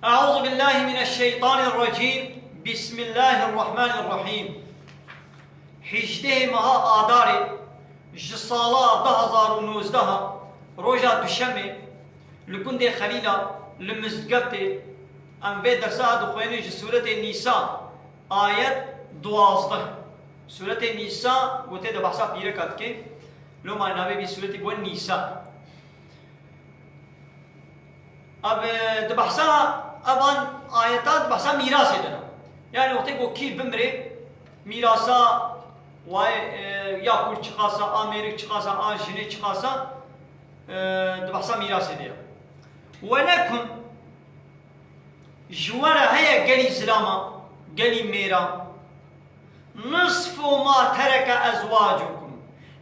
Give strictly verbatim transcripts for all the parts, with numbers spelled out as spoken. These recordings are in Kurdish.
Eûzubillahimineşşeytanirrecîm. Bismillahirrahmanirrahîm. Hejdehê meha Adarê ji sala du hazar û nozdeh, roja Duşemê, li gundê Xelîla, li mizgetê, em vê dersa dixwênin ji Sûretê Nîsa, ayet duwazdeh. Sûretê Nîsa, gotê de behsa pîreka dike. Loma navê vî sûretî bû Nîsa. Ev, e, di behsa, evan ayeta di behsa mîrasê de ne. Yani wextê ku kî bimrê, mîrasa wayê, e, ya kur çiqasa, a mêrik çiqasa, a jinê çiqasa, e, di behsa mîrasê de ye. Welekum, ji we re heye gelî zilama, gelî mêra. Nisfu ma tereke ezwacukum.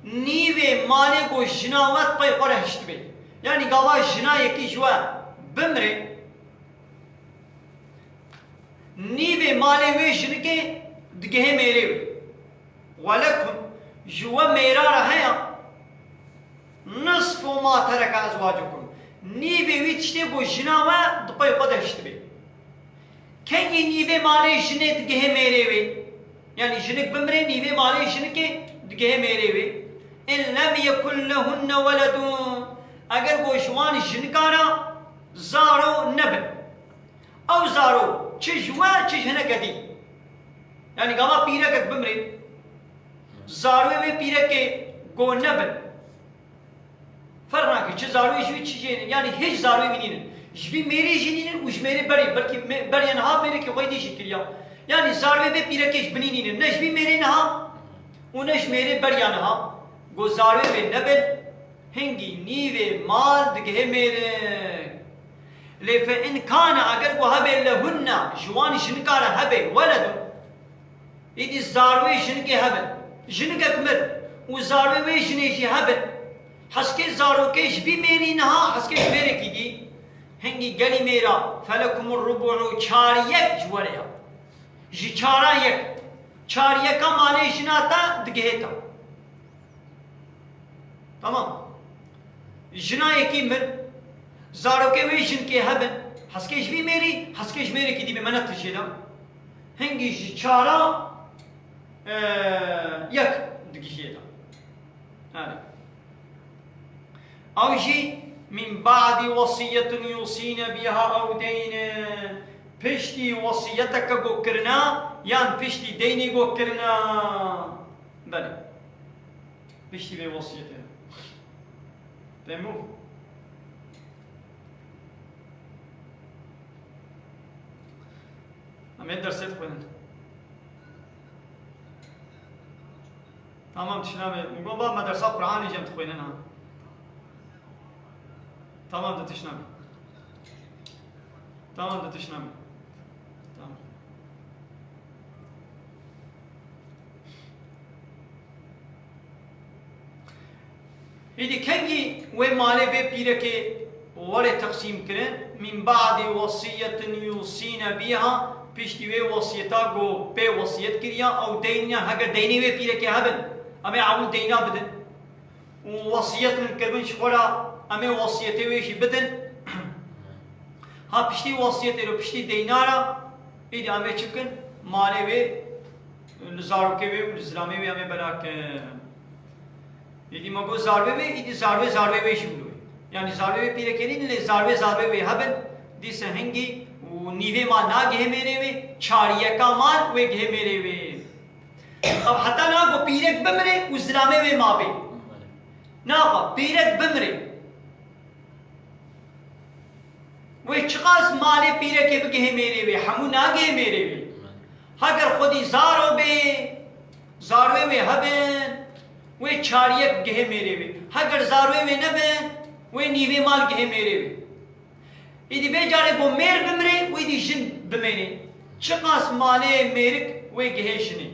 Nîvê malê ku jina we di pey xwe re hiştibê. Yanî gava jina yekî ji we bimrê, nîvê malê wê jinikê digihê mêrê wê. Welekum, ji we mêra re heye. Nisfu ma tereke ezwacukum. Nîvê wî tiştê ku jina we di pey xwe de hiştibê. Kengî nîvê malê jinê digihê mêrê wê? Yanî jinik bimrê, nîvê malê jinikê digihê mêrê wê. In lem yekun lehunne weledun. Eger ku ji wan jinika re zaro nebin. Ew zaro çi ji we, çi ji hineke dî. Yanî gava pîrekek bimrê, zaroyê wê pîrekê ku nebin. Ferq nake, çi zaroyê ji wî çi jê, yanî hêj zaroyê wî nînin. Ji vî mêrê jî nînin û ji mêrê berê, belkî me-, beriya niha mêrekî xwe dî jî kiriya. Yanî zaroyê vê pîrekê ji binî nînin. Ne ji vî mêrê niha û ne ji mêrê beriya niha. Go zaroyê wê nebin, hingî nîvê mal digihê mêrik. Lê fe in kane, eger ku hebe lehunne, ji wan jinika re hebe, weledun, Îdî zarwê jinikê hebin. Jinikek mir û zarwê wê jinê jî hebin. Heskê zarokê ji vî mêrî niha, heskê ji mêrekî dî. Hingî gelî mêra, felekumur rubu'u, çar yek ji we re ya. Ji çara yek. Çar yeka malê jina te digihê te. Tamam. Jina yekî mir, zarokê wê jinkê hebin, heskê ji vî mêrî, heskê ji mêrekî dî bê, me ne tijê de. Hingî ji çara, e, yek digihê de. Yani. Ew jî min ba'di wesiyetin yusîne biha ew deynin. Piştî wesiyeteke ku kirina, yan piştî deynê ku kirina. Belê. Piştî vê wesiyetê. Fehmû? Em ê dersê dixwînin. Tamam, tişt nabe. Min got, ba me dersa Qur'anê jî em dixwînin ha. Tamam, de tişt nabe. Tamam, de tişt nabe. Tamam. Îdî kengî wê malê vê pîrekê were teqsîm kirin, min ba'di wesiyetin yusîne biha, piştî wê wesiyeta ku pê wesiyet kiriya, ew deyna, heger deynê wê pîrekê hebin, em ê ewil deyna bidin. Û wesiyet min kirbin ji xwe re, em ê wesiyetê wê jî bidin. Ha piştî wesiyetê re, piştî deyna re, îdî em ê çi bikin? Malê wê li zarokê wê û li zilamê wê em ê belakin. Îdî me got zarvê wê, îdî zarvê zarvê wê jî wilo. Yanî zarvê wê pîrekê nîn, lê zarvê zarvê wê hebin, dîse hingî û nîvê mal nagihê mêrê wê, çar yeka mal wê gihê mêrê wê. Ev heta niha ku pîrek bimire û zilamê wê mabê. Naxa, pîrek bimire. Wê çiqas malê pîrekê bigihê mêrê wê, hemû nagihê mêrê wê. Heger xwedî zaro bê, zarwê wê hebin, wê çar yek gihê mêrê wê. Heger zarwê wê nebin, wê nîvê mal gihê mêrê wê. Îdî vê carê ku mêr bimire, wê dî jin bimêne. Çiqas malê mêrik wê gihê jinê.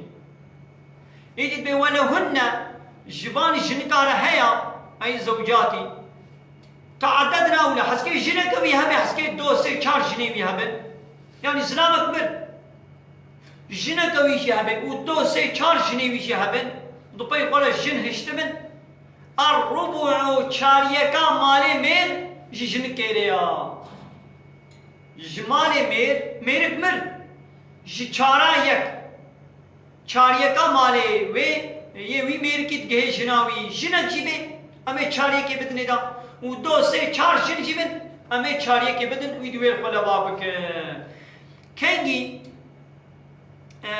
Îdî bê welehunne, ji van jinika re heya, ey zewcatî. Te'eddedna û le, heskê jineke wî hebe, heskê do, sê, çar jinê wî hebin. Yanî zilamek mir. Jineke wî jî hebe û do, sê, çar jinê wî jî hebin. Di pey xwe re jin hiştibin. Er-rubu'u, çar yeka malê mêr ji jinikê re ya. Ji malê mêr, mêrik mir. Ji çara yek. Çaryeka malê wê, yê wî mêrikî digihê jina wî. Jinek jî bê, em ê çaryekê bidinê da. Û do, sê, çar jin jî bin, em ê çaryekê bidin, wî di wê xwe leva bikin. Kengî, e,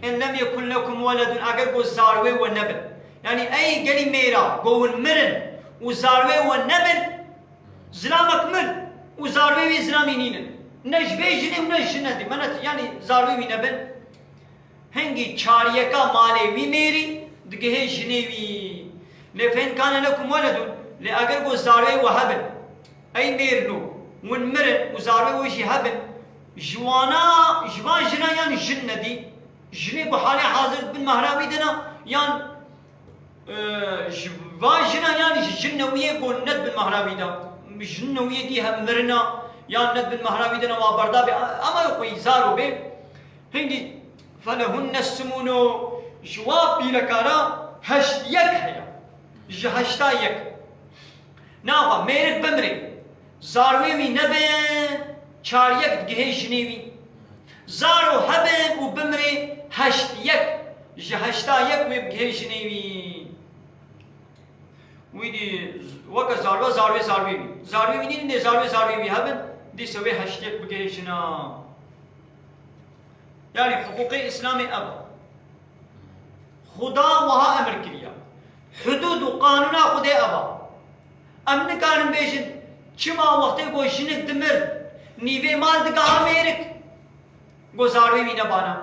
"In lem yekun lekum weledun", eger ku zarwê we nebin. Yanî ey gelî mêra, ku hûn mirin û zarwê we nebin, zilamek mir û zarwê wî zilamî nînin. Ne ji vê jinê û ne ji jine dî. Menet, yanî zarwê wî nebin. Hingî çaryeka malê wî mêrî digihê jinê wî. Lê fe in kane lekum weledun, lê eger ku zarwê we hebin, ey mêrno, hûn mirin û zarwê we jî hebin, ji wana, ji van jina yan jin nedî, jinê ku halê hazir bin mehra wî de ne, yan, e, ji van jina yan ji jin newiyê ku ne bin mehra wî de, jin newiyê dî hem mirina, yan ne bin mehra wî de ne, wa berda bê, ama xwe zaro bê, hingî felehunne sumunu, ji wa pîrekara heşt yek heye. Ji heşta yek. Naxa mêrik bimrê, zarwê wî nebe, çar yek digihê jinê wî. Zaro hebe û bimrê, heşt yek, ji heşta yek wê bigihê jinê wî. Wî dî z-, weke zarwe, zarwê zarwê wî. Zarwê wî nînin dê zarwê zarwê wî hebin, dîse wê heşt yek bigihê jina. Yanî hiqûqê Îslamê ev e. Xuda wiha emir kiriye. Hudûd û qanûna Xwedê ev e. Em nikarin bêjin, çima wextê ku jinik dimir, nîvê mal digiha mêrik, ku zarwê wî nebana.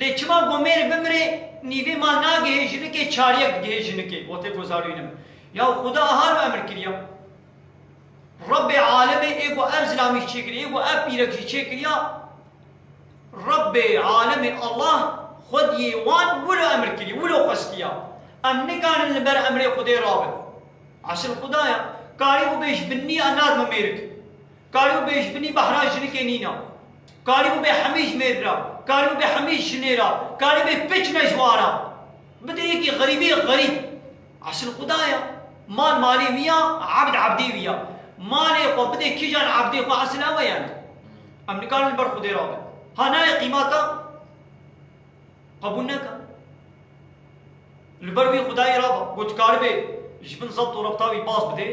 Lê çima ku mêr bimrê, nîvê mal nagihê jinikê, çaryek digihê jinikê, wextê ku zarwê wî nebin. Ya Xuda aha emir kiriye. Rebbê alemê ê ku ev zilamî jî çêkiriye, ê ku ev pîrek jî çêkiriya, Rebbê alemê Allah xwediyê wan wilo emir kiriye, wilo xwestiya. Em nikarin li ber emrê Xwedê rabin. Esil Xuda ya. Karî bû bê ji binnî ya nadime mêrik. Karî bû bê ji binnî behra jinikê nîna. Karî bû bê hemî ji mêr ra. Karî bû bê hemî ji jinê ra. Karî bê piç ne ji wa ra. Bide yekî xerîbê xerîb. Esil Xuda ya. Mal malê wî ya, ebd ebdê wî ya. Malê xwe bide kîjan ebdê xwe, esil ew e yani. Em nikarin li ber Xwedê rabin. Ha nayê qîmata qebûl neke. Li ber wî Xwedayê rabe. Got karibê ji bin zebt û rebta wî baz bidê,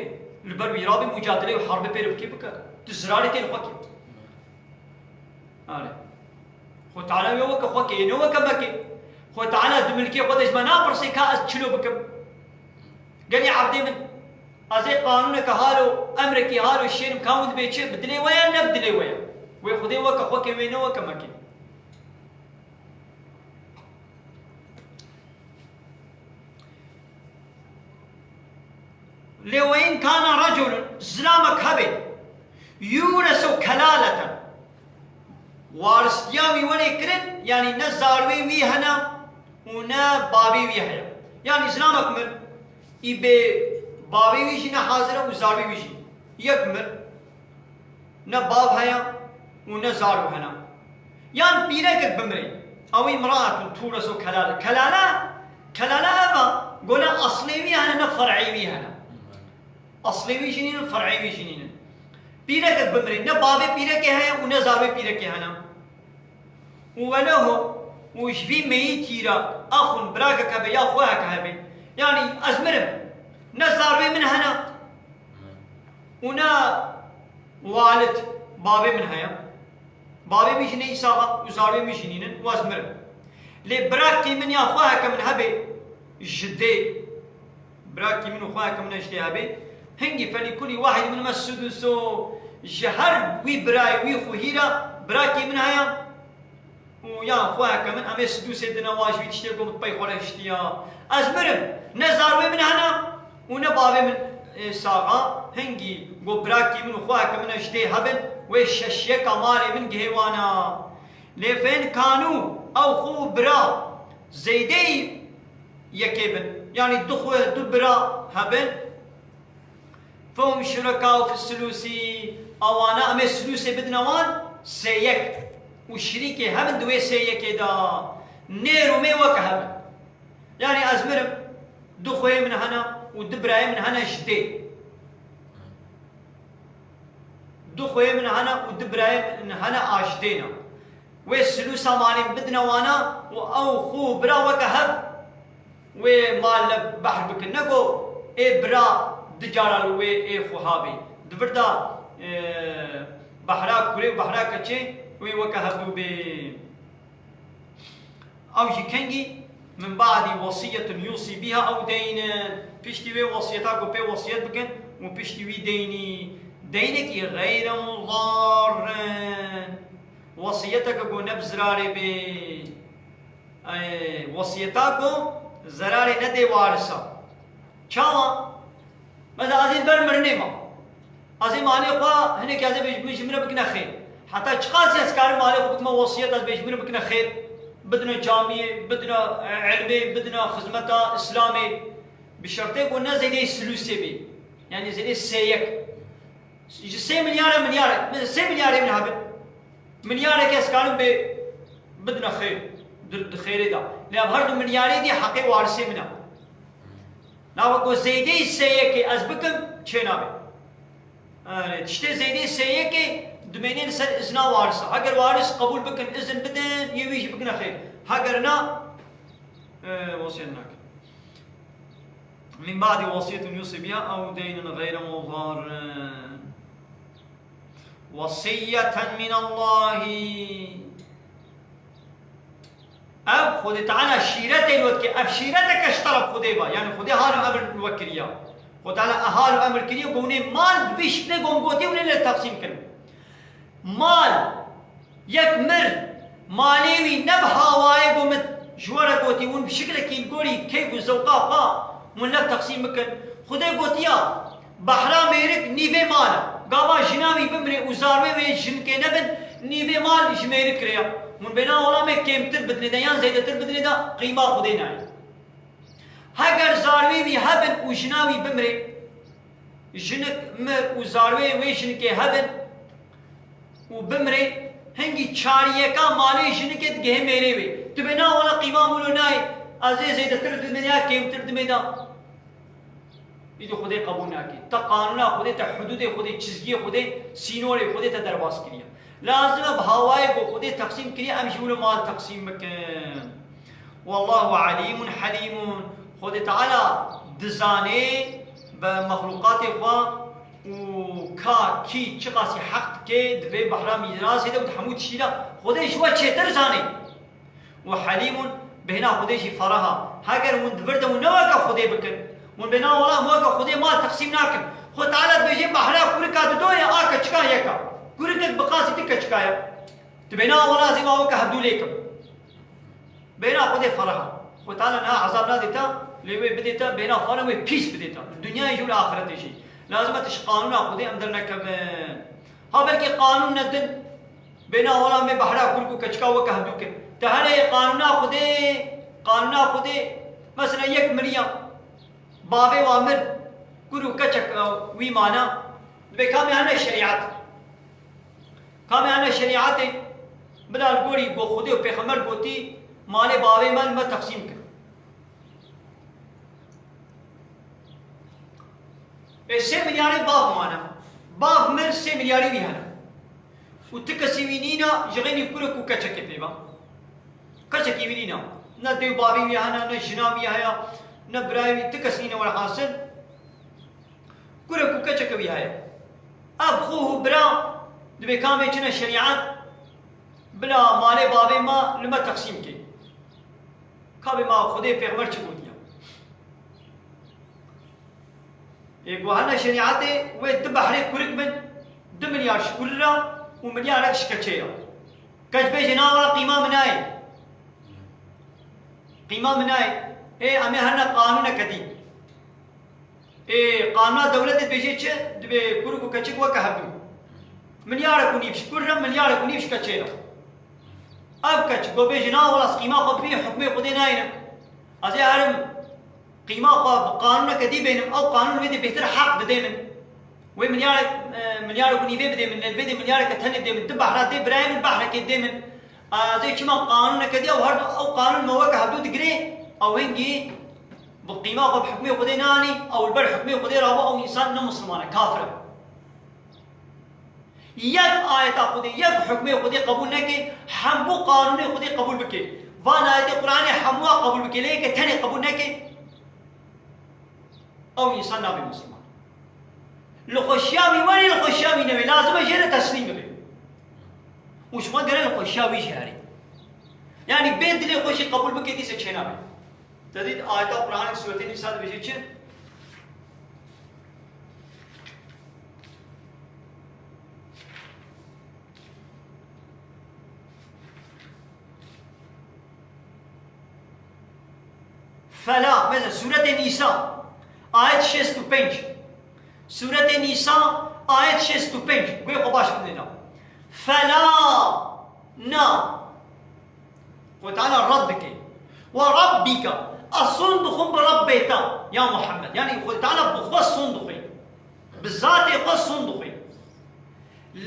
li ber wî rabê, mucadele û herbê pê re bikê bike. Tu zirarê tê li xwe kê. Are. Xwe Teala wê weke xwe kê, ne weke me kê. Xwe Teala di milkê xwe de ji me napirsê ka ez çilo bikim. Gelî ebdê min, ez ê qanûneke halo, emrekî halo şêrim ka hûn dibê çi, bi dilê we ya, ne bi dilê we ya. Wê Xwedê weke xwe kê, wê ne weke me kê. Lê we in kana reculun, zilamek hebe, yuresu kelaleten, waristiya wî were kirin, yanî ne zarwê wî hene û ne bavê wî heye. Yanî zilamek mir, î bê bavê wî jî ne hazir e û zarwê wî jî. Yek mir, ne bav heye û ne zarw hene. Yan pîrekek bimrê. Ew imraetun turesu kelale. Kelale, kelale ev e, gole eslê wî hene, ne fer'ê wî hene. Eslê wî jî nînin, fer'ê wî jî nînin. Pîrekek bimrê, ne bavê pîrekê heye û ne zarwê pîrekê hene. Û weleho, û ji vî meyîtî re exûn birakek hebe ya xwehek hebe. Yanî ez mirim, ne zarwê min hene û ne walid, bavê min heye. Bavê min jî ne îsaxa û zarwê min jî nînin û ez mirim. Lê birakî min ya xweheke min hebe ji dê, birakî min û xweheke min ji dê hebe, hingî felîkulî wahid min mes sudusu, ji her wî birayê wî xwehî re birakî min heye, û ya xweheke min, em ê sidûsê dine wa ji vî tiştê ku min pey xwe re hiştiya. Ez mirim, ne zarwê min hene û ne bavê min, e, sax a, hingî ku birakî min û xweheke min ji dê hebin, wê şeşyeka malê min gihê wan a. Lê fe in kanû, ew xwe û bira zêdeyî yekê bin, yanî du xwe, du bira hebin, Fehum şurekâ fi sulûsî, ewana em ê sulûsê bidine wan sê yek û şirîkê hebin di wê sê yekê de. Nêr û mê weke hev in. Yanî ez mirim, du xweyê min hene û du birayê min hene ji dê. Du xweyê min hene û du birayê min hene, a ji dê ne. Wê silûsa malê min bidine wana û ew xwe û bira weke hev wê mal li behr bikin. Ne ku ê bira du cara li wê ê xwe ha bê. Di vir de, e, behra kurê û behra keçê wê weke hev bû bê. Ew ji kengî, min ba'dî wesiyetun yûsî bîha ew deynin, piştî wê wesiyeta ku pê wesiyet bikin û piştî wî deynî, deynekî xeyre mudarrin. Wesiyeteke ku ne bi zirarê bê. Ey, wesiyeta ku zerarê nedê warisa. Çawa? Mesela ez ê ber mirinê ma. Ez ê malê xwe hinekî ez ê bêj-, min ji min re bikine xêr. Heta çiqas ez karim malê xwe bikime wesiyet, ez bêj min re bikine xêr. Bidine camiyê, bidine, e, ilmê, bidine xizmeta Îslamê. Bi şertê ku ne zêdeyê silûsê bê. Yani zêdeyê sê yek. Ji sê milyar e milyar e. Min sê milyarê min hebin. Milyarek ez karim bê bidine xêr. Di, di xêrê de. Lê ev her du milyarê dî heqê warisê min e. Nava ku zêdeyî sê yekê ez bikim, çê nabe. Yani, tiştê zêdeyî sê yekê dimênê li ser izna warisa. Heger waris qebûl bikin, izin bidin, yê wî jî bikine xêr. Heger na, e, wesiyet nakin. Min ba'di wesiyetin yûsî biha ew deynin xeyre mudarrin. Wesiyeten min Allahi. Ev Xwedê Teala şîretê li we dike. Ev şîreteke ji teref Xwedê ba. Yani Xwedê hal û emir li we kiriya. Xwedê Teala hal û emir kiriye ku hûn ê mal bi vî şiklê ku hûn gotiye hûn ê lê teqsîm kin. Mal, yek mir, malê wî ne bi hawayê ku min ji we re gotî, hûn bi şiklekî li gorî keyf û zewqa xwe hûn lev teqsîm bikin. Xwedê gotiya, behra mêrik nîvê mal e. Gava jina wî bimrê û zarwê wê jinkê nebin, nîvê mal ji mêrik re ye. Hûn bêna wela me kêmtir bidinê de yan zêdetir bidinê de qîma Xwedê nayê. Heger zarwê wî hebin û jina wî bimrê, jinik, mir û zarwê wê jinikê hebin û bimrê, hingî çariyeka malê jinikê digihe mêrê wê. Tu bêna wela qîma min lo nayê, ez ê zêdetir dimê ya kêmtir dimê da. Îdî Xwedê qebûl nake. Te qanûna Xwedê, te hudûdê Xwedê, çizgiyê Xwedê, sînorê Xwedê te derbas kiriye. Lazim e bi hawayê ku Xwedê teqsîm kiriye, em jî wilo mal teqsîm bikin. Wallahu alîmun helîmun. Xwedê Teala dizane bi mexlûqatê xwe û ka kî çiqasî heq dike di vê behra mîrasê de û di hemû tiştî de Xwedê ji we çêtir zane. Û helîmun, bêhna Xwedê jî ferah a. Heger hûn di vir de hûn ne weke Xwedê bikin, hûn bêna wela em weke Xwedê mal teqsîm nakin. Xwe Teala dibêje behra kurika dido ye, a keçika yek a. Kurikek bi qasî ti keçika ye. Tu bêna wela ez ê ma weke hevdû lê kim. Bêhna Xwedê ferah a. Xwe Teala niha ezab nadê te, lê wê bidê te, bêhna ferah wê pîs bidê te. Li dinyayê jî û li axiretê jî. Lazim e tu ji qanûna Xwedê em dernekevin. Ha belkî qanûn ne din, bêna wela me behra kurik û keçika weke hevdû kin. Te here qanûna Xwedê, qanûna Xwedê, mesela yek miriya, bavê wa mir, kur û keçek, e, wî mana, dibê kamê hene şerîet. Kamê hene şerîetê, bila li gorî ku Xwedê û Pêxember gotî, malê bavê me li me teqsîm kin. Ê sê milyarê bav mane. Bav mir sê milyarê wî hene. Û ti kesî wî nîna ji xeynî kurek û keçekê pê ve. Keçekî wî nîna. Ne dê û bavê wî hene, ne jina wî heye, ne birayê wî, ti kes nîne were hasil. Kurek û keçeke wî heye. Ev xwe û bira dibê kamê çine şerîet, bila malê bavê me li me teqsîm kê. Kabê ma Xwedê pêxember çi gotiye? Ê guhana şerîetê wê du behrê kurik bin, du milyar ji kur re û milyarek ji keçê re. Keç bêje na wela qîma min nayê. Qîma min nayê. Ê em ê herine qanûneke dî. Ê, qanûna dewletê dibêje çi? Dibê kurik û keçik weke hevdû. Milyarek û nîv ji kur re, milyarek û nîv ji keçê re. Ev keç, go bêje, na wela ez qîma xwe bi vî hukmê Xwedê nayînim. Ez ê herim qîma xwe bi qanûneke dî bênim, ew qanûn wê dê bêhtir heq didê min. Wê milyarek, e, milyarek û nîvê bidê min, lê vê dê milyareke tenê bidê min, du behra dê birayê min, behrekê didê min. Ez ê çima qanûneke dî, ew her du, ew qanûn me weke hevdû digirê, ew hingî bi qîma xwe bi hukmê Xwedê nanî, ew li ber hukmê Xwedê rabo, ew însan ne misilman e, kafir e. Yek ayeta Xwedê, yek hukmê Xwedê qebûl neke, hemû qanûnê Xwedê qebûl bike. Van ayetê Qur'anê hemûya qebûl bike, lê yeke tenê qebûl neke, ew însan nabe misilman. Li xweşiya wî were, li xweşiya wî nebe, lazim e jê re teslîm bibe. Û ji xwe gere li xweşiya wî jî herê. Yanî bê dilê xwe jî qebûl bike, dîse çênabe. Te dît ayeta Qur'anê Sûretê Nîsa dibêje çi? Fela, mesela Sûretê Nîsa, ayet şêst û pênc. Sûretê Nîsa, ayet şêst û pênc. Guhê xwe baş bidêne. Fela, na. Xwedê Teala red dike. Ve rabbike, ez son dixwim bi Rebbê te, ya Muhammed. Yanî Xwedê Teala bi xwe son dixwe. Bi zatê xwe son dixwe.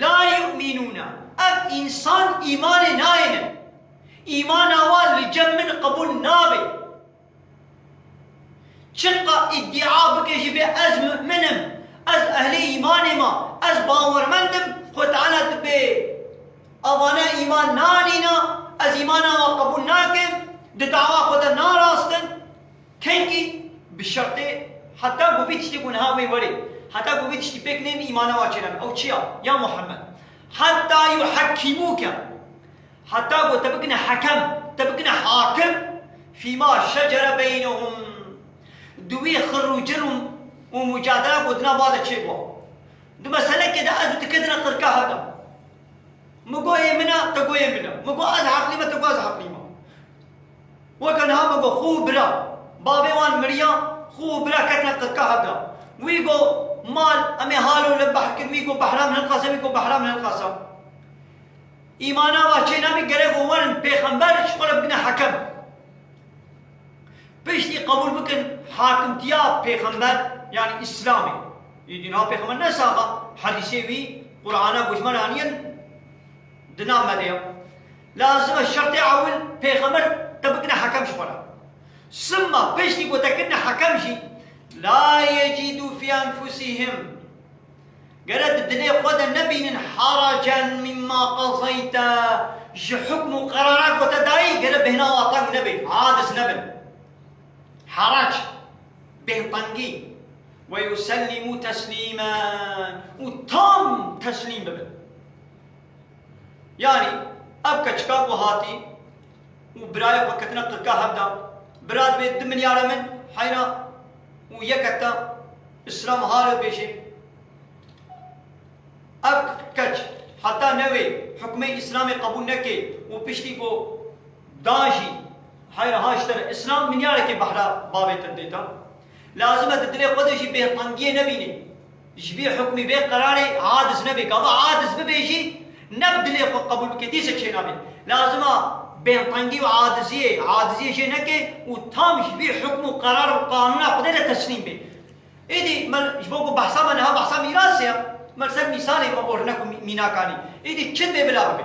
La yu'minûne, ev însan îmanê nayêne. Îmana wan li cem min qebûl nabe. Çiqa îdîa bike jî bê ez mu'min im, ez ehlê îmanê me, ez bawermend im, Xwedê Teala dibê evane îman nanîna, ez îmana wan qebûl nakim, di dawa xwe de narastin. Kengî? Bi şertê, heta ku vî tiştî ku niha wê werê, heta ku vî tiştî pêk neyên îmana wan çênabe. Ew çi ya? Ya Muhammed. Heta yuhekkîmûke. Heta ku te bikine hekem, te bikine hakim, fîma şecere beynehum. Di wî xir û cir û, û mucadela ku di nav wan de çêbû. Di meselekê de ez û tu ketine qirka hev de. Min got ê min e, te got ê min e. Min got ez heqlî me, te got ez heqlî me. Weke niha min got xwe û bira. Bavê wan miriya, xwe û bira ketine qirka hev de. Wî got mal, em ê halo li behr kin, wî got behra min hilqase, wî got behra min hilqase. Îmana wa çênabî, gerek û werin pêxember ji xwe re bigine hekem. Piştî qebûl bikin hakimtiya pêxember, yanî Îslamê. Îdî niha pêxember ne saxa, hedîsê wî Qur'ana ku ji me re aniye di nav me de ye. Lazim e şertê ewil pêxember te bikine hekem ji xwe re. Simma piştî ku te kirine hekem jî, la yecîdû fî enfusîhim. Gere di dilê xwe de nebînin haracen mimma qezeyte, ji hukm û qerara ku te dayî, gere bêhna wan teng nebin, aciz nebin. Harac, bêhtengî. Ve yusellimû teslîmen, û tam teslîm bibin. Yanî ev keçika ku hatî û birayê xwe ketine qirka hev de, bira dibê du milyara min heyra û yeke te Îslam hale bêjê. Ev keç heta newê hukmê Îslamê qebûl neke û piştî ku da jî heyra ha ji te re Îslam milyarekê behra bavê te dê te. Lazim e di dilê xwe de jî bêtengiyê nebînî. Ji vî hukmî, vê qerarê aciz nebe. Gava aciz bibe jî, ne bi dilê xwe qebûl bike, dîse çênabe. Lazim e bêtengî û aciziyê, aciziyê jê neke û tam ji vî hukm û qerar û qanûna Xwedê de teslîm be. Êdî me ji bo ku behsa me niha behsa mîrasê ye, me li ser mîsalê me ornek û mî-, mînak anî. Êdî çi dibê bila bibe?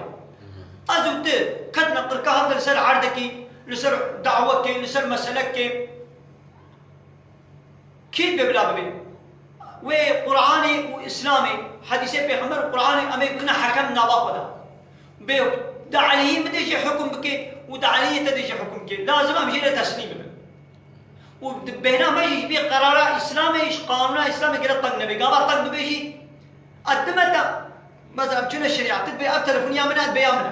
Ez û tu ketine qirka hev de li ser erdekê, li ser dawekê, li ser meselekê. Kî dibê bila bibe? Wê Qur'anê û Îslamê, hedîsê Pêxember û Qur'anê em ê bikine hekem nava xwe de. Bê di Eliyî min de jî hukm bike û di Eliyê te de jî hukm bike. Lazim em jê re teslîm bibin. Û di bêhna me jî ji vê qerara Îslamê, ji qanûna Îslamê gere teng nebe. Gava teng bibe jî, ez dime te, mesela em çûne şerîet, tu dibê ev telefoniya min e, ez dibê ya min e.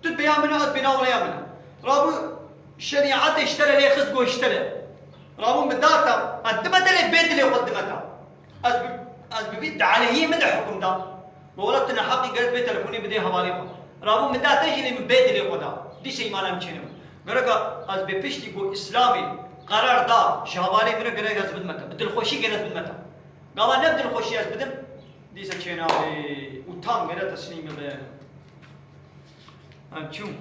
Tu dibê ya min e, ez dibê navreya min e. Rabû şerîetê ji te re lê xist, got ji te re. Rabû min da te, ez dime te lê bê dilê xwe dime te. Ez bi, ez bi vî di Eliyî min de hukm da. Wela tu neheqî, gere tu vê telefonê bidê hevalê xwe. Rabû min da te jî lê min bê dilê xwe da. Dîse îmana min çênebe. Gereka ez bê piştî ku Îslamê qerar da ji hevalê min re, gerek ez bidime te. Bi dilxweşî gere ez bidime te. Gava ne bi dilxweşî ez bidim, dîse çênabe û tam gere teslîm bibe. Em çûn.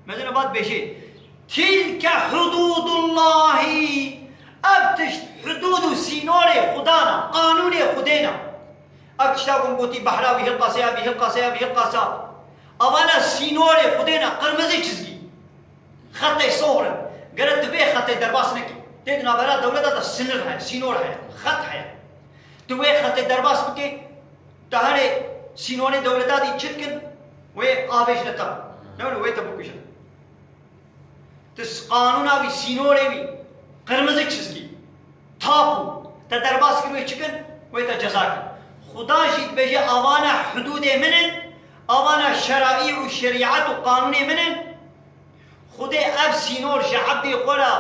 Mesela va dibêje, "Tilke hududullahî." Ev tişt hudûd û sînorê Xudan e, qanûnê Xwedê ne. Ev tişta ku min gotî, behra wî hilqase, ya vî hilqase, ya vî hilqasa. Evana sînorê Xwedê ne, qirmizî çizgî. Xetê sohr in. Gere tu vê xetê derbas nekî. Tê di navbera dewleta de sinir heye, sînor heye, xet heye. Tu wê xetê derbas bikî, Te herê sînorê dewleta dî çi dikin? Wê avêjine te. Ne wê te bikujin. Ti s-, qanûna wî, sînorê wî qirmizik çizgî, tapu, te derbas kir wê çi kin? Wê te ceza kin. Xuda jî dibêje, avana hudûdê min in, avana şeraî û şerîet û qanûnê min in. Xwedê ev sînor ji ebdê xwe re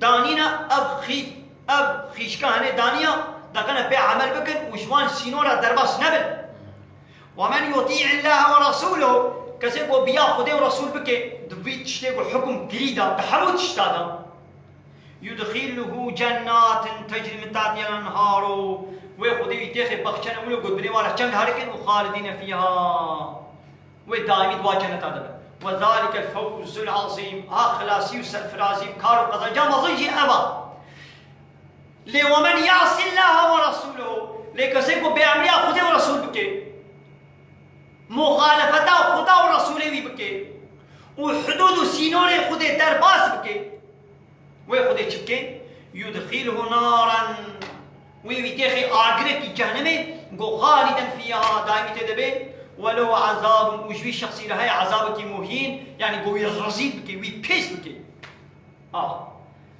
danîne, ev xî-, ev xîşka hene daniya, deqene pê emel bikin û ji wan sînora derbas nebin. ومن يطع الله ورسوله، kesê ku biya Xwedê û Resûl bike, di vî tiştê ku hukum kirî da, di hemû tişta da, يدخله جنات تجري من تحتها الأنهار، wê Xwedê wî têxê bexçene wilo ku binê wan re çend herikin û خالدين فيها. Wê daîmî di wa ceneta de be. وذلك الفوز العظيم. Ha xilasî û serfirazî û kar û qezenca mezin jî ev a. Lê ومن يعص الله ورسوله. Lê kesê ku bêemriya Xwedê û Resûl bike, muxalefeta Xuda û Resûlê wî bike û hudûd û sînorê Xwedê derbas bike, Wê Xwedê çi bike? يدخله نارا. Wê wî têxê agirekî cehennemê, go خالدا فيها، daîmî tê de bê. وله عذاب، û ji wî şexsî re heye ezabekî muhîn, yanî go wî rezîl bike, wî pîs bike. Ah.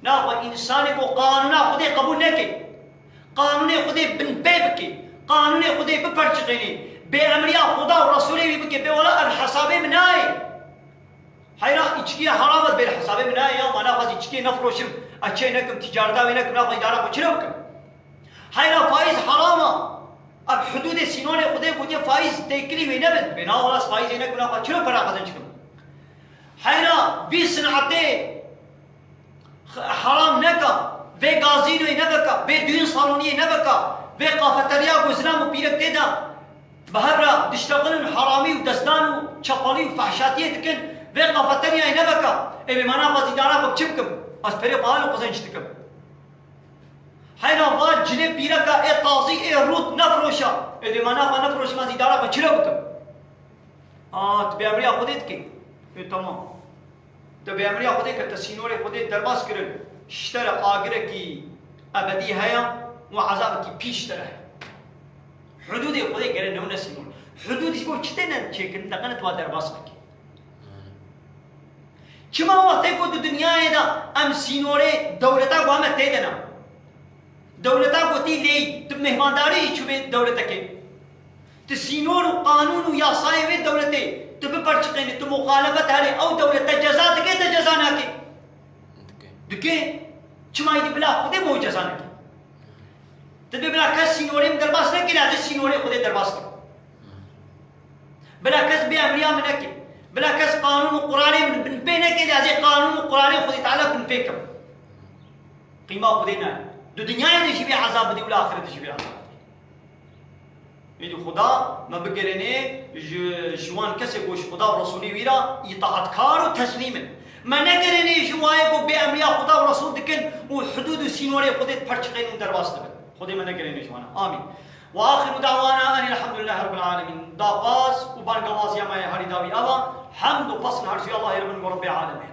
Naxwe însanê go qanûna Xwedê qebûl neke, qanûnê Xwedê binpê bike, qanûnê Xwedê biperçiqênê, bêemriya Xweda û Resûlê wî bike, bê wela ev hesabê min nayê. Heyra, îçkî heram e, bê li hesabê min nayê ya, ma naxwazî îçkî nefroşim, ez çê nekim, ticareta wê nekim, naxwazî îdara xwe çira bikim. Heyra, faîz heram e. Ev hudûdê sînorê Xwedê gotiye faîz têkilî wê nebin. Bê na wela ez faîzê nekim, naxwazî çira pera qezenc kim. Heyra, vî sinetê X-, heram neka, vê gazînoyê neveka, vê düğün saloniyê neveka, vê kafeterya ku zilam û pîrek tê de bi hev re diştexilin, heramî û destdan û çapalî û fehşatiyê dikin, vê kafeteryayê neveka. Ê bê ma naxwazî îdara xwe çi bikim? Ez perê xwe halo qezenc dikim. Heyna va cilê pîreka ê tazî ê rût nefroşa. Ê bê ma naxwe nefroşim, ez îdara xwe çira bikim? A, tu bêemriya Xwedê dikî. Ê, tamam. Te bêemriya Xwedê kir, te sînorê Xwedê derbas kirin. Ji te re agirekî ebedî heye û ezabekî pî ji te re heye. Hudûdê Xwedê gere ne, ne sînor. Hudûd ji bo çi têne çêkirin, deqene tu wa derbas nekî. Çima wextê ku di dinyayê de em sînorê dewleta ku em e tê de ne. Dewleta gotî lê tu mêhmandarî jî çûbê dewletekê. Tu sînor û qanûn û yasayê wê dewletê tu biperçiqênî, tu muxalefet herê, ew dewlet te ceza dike, te ceza nake? Dike. Dike. Çima îdî bila Xwedê bo ceza nake? Tu dê bila kes sînorê min derbas neke, lê ez ê sînorê Xwedê derbas kim. Bila kes bêemriya min neke. Bila kes qanûn û quralê min binpê neke, lê ez ê qanûn û quralê Xwedê Teala binpê kim. Qîma Xwedê ne. Di dinyayê de jî vê ezab bidî û li axirê de jî vê ezab bidî. Êdî Xuda me bigerênê ji, ji wan kesê ku ji Xuda û Resûlê wî re îtaetkar û teslîm in. Me negerênê ji wayê ku bêemriya Xuda û Resûl dikin û hudûd û sînorê Xwedê diperçiqên û derbas dibin. Xwedê me negerênê ji wan re. Amîn. وآخر دعوانا أن الحمد لله رب العالمين. Daxwaz û bangewaziya me ya herî dawî ev e. Hemd û pesn her ji Allahê re bin bo Rebbê Alemê.